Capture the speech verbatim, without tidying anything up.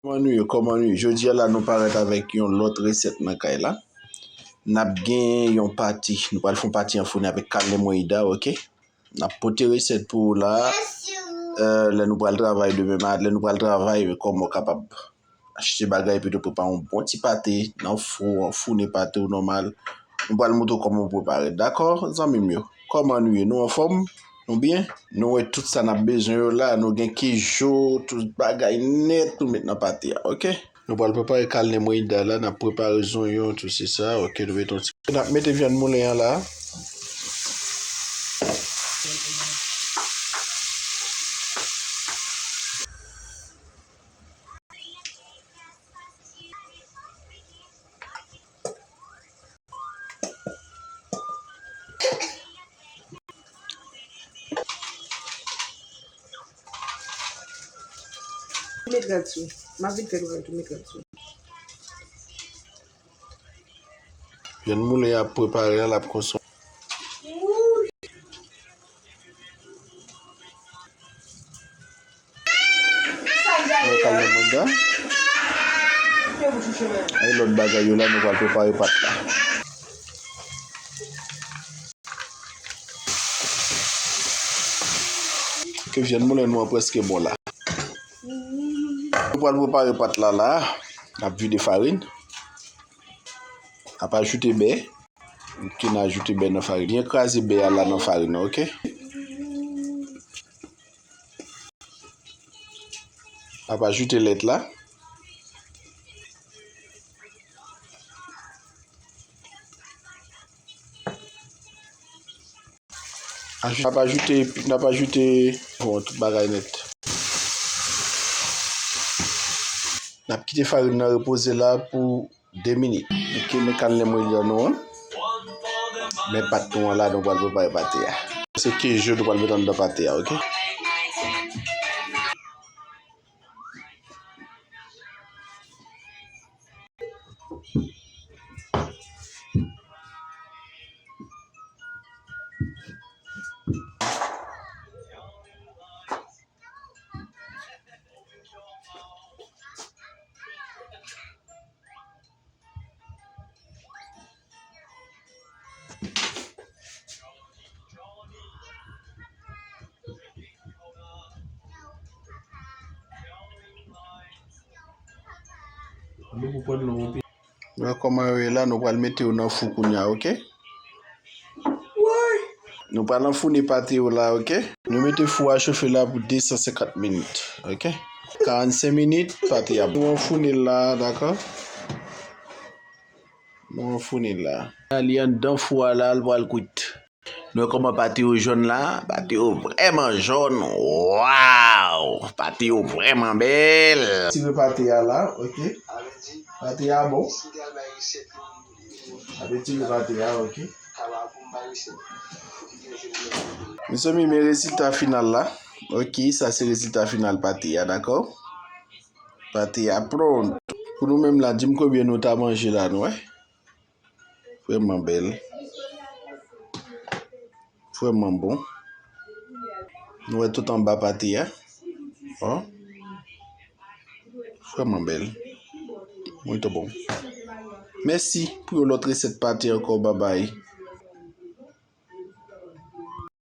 Kòman nou ye? Kòman nou ye? Jodi a la, nou parèt avèk yon lòt resèt nan kay la. N ap gen yon pati, nou pral fè yon pati anfouni avèk carne molida, oke? N ap pote resèt pou ou la. Eh, lè nou pral travay demen maten, lè nou pral travay, kòman w kapab achte bagay, epi tou prepare yon bon ti pate nan fou, anfouni pate w nòmal. Nou pral montre w kòman w prepare. Dakò, zanmi m yo? Kòman nou ye? Nou anfòm? Nou byen? Nou wè tout sa n ap bezwen yo la. Nou gen kejo, tout bagay nèt nou met nan pate a, oke? Nou pral prepare carne molida la, n ap prepare zonyon, tout se sa, oke, nou mete yon ti. N ap mete vyann moulen an la. Met rad sou. M ap vin fè l wè tou, met rad sou. Vyann moulen ap prepare a, l ap konson. Mwen kal nan manda. Ay lòt bagay yo la, nou pral prepare pat la. Ke vyann moulen nou an prèske bon la. Nou pral prepare pat la la. N ap vide farin. N ap ajoute bè. Oke, n ajoute bè nan farin. Byen kraze bè a la nan farin nan, oke? N ap ajoute lèt la. Ajoute, n ap ajoute, n ap ajoute, bon, tout bagay nèt. N ap kite farin nan repoze la pou de minit. Oke, men carne molida nou an. Men pat nou an la, nou pral prepare pate a. Se kejo nou pral met anndan pate a, oke? Wè kòman yo ye la, nou pral mete yo nan fou kounye a, oke? Nou pral anfouni pate yo la, oke? Nou mete fou a chofe la pou de san senkant minit, oke? Karannsenk minit, pate a. Nou anfouni l la, dakò? Nou anfouni l la. Li anndan fou a la, l pral kwit. Nou wè kòman pate yo jòn la? Pate yo vrèman jòn. Waw! Pate yo vrèman bèl. Tire pate a la, oke. Pate a bon. Ape tire pate a, oke. Mezanmi, men rezilta final la. Oke, sa se rezilta final pate a, dakò? Pate a pronto. Pou nou menm la, di m konbyen nou ta manje la, nou wè? Vrèman bèl. Vrèman bon. Nou wè tout anba pate a. Ò. Vrèman bèl. Muito bon. Mèsi pou yon lòt resèt pate ankò. Babay.